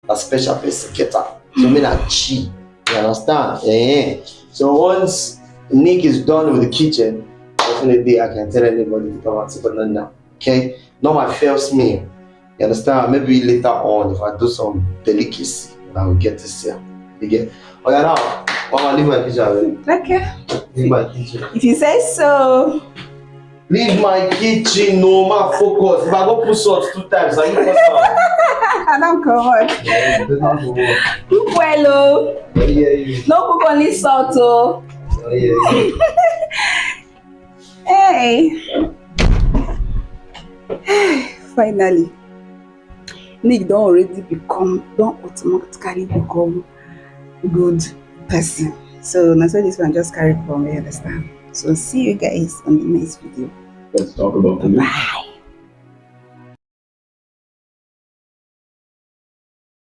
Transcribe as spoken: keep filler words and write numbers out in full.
Na special person get am. So me na chi. You understand? Eh. So once Nick is done with the kitchen, definitely I can tell anybody to come and sit down now. Okay? Not my first meal. You understand? Maybe later on, if I do some delicacy, I will get to see. You get? Oh yeah, now, Mama, leave my kitchen. Abeg. Okay. Leave my kitchen. If you say so. Leave my kitchen, no man, focus. If I go put salt two times, I you first time. I don't come out. Yeah, you better go work. Cook well, oh. Yeah, you. No cook only salt, oh. Yeah, you. Hey. Finally, Nick don already become, don automatically become good person. So na so this one just carry come, you understand? So see you guys on the next video. Let's talk about the Bye.